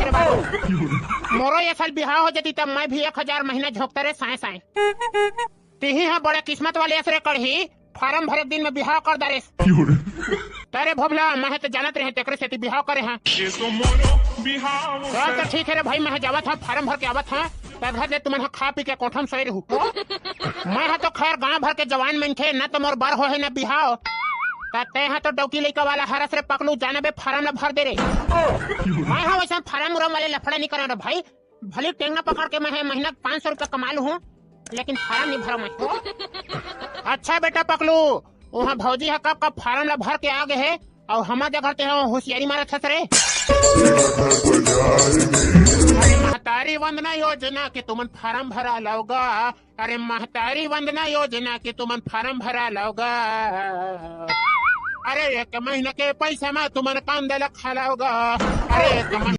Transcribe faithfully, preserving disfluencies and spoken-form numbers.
रे बाबू। मोरो ये साल बिहाव हो जती, तब मैं भी एक हजार महीना झोंकता रे साए साए। तिही ह बड़े किस्मत वाले अस रे कड़ही, फारम भरे के दिन में बिहाव कर डारेस। तरे भोभला, मैं तो जानत रहे, तेकरे सेती बिहाव करे हाँ। ये तो मोरो बिहाव चल तो ठीक है रे भाई, मैं जावत हाँ, फारम भर के आवत हाँ। तब घर ले तुमन ह खा पी के कोठा में सोए रहू। मैं ह तो खैर गांव भर के जवान मनखे, ना तो मोर बर हो है ना बिहाव। त ते ह तो डौकी लइका वाला हरस रे पकलू, जाना बे फारम ला भर दे रे। मैं ह वैसा फारम उरम वाले लफड़ा नहीं करा रे भाई। भले टेंगा पकड़ के मैं ह महीना पाँच सौ रुपया कमा लूँ, लेकिन फारम नहीं भरा मैं। अच्छा बेटा पकलू, वहाँ भौजी ह कब कब फारम ला भर के आ गए है, अउ हमा जगह ते ह होशियारी मारत हस रे। अरे महतारी वंदना योजना के तुमन फारम भरा लाओगा, अरे महतारी वंदना योजना के तुमन फारम भरा लाओगा। अरे एक महीना के पैसा में तुमन कांदा ला खा लाओगा। अरे एक महीना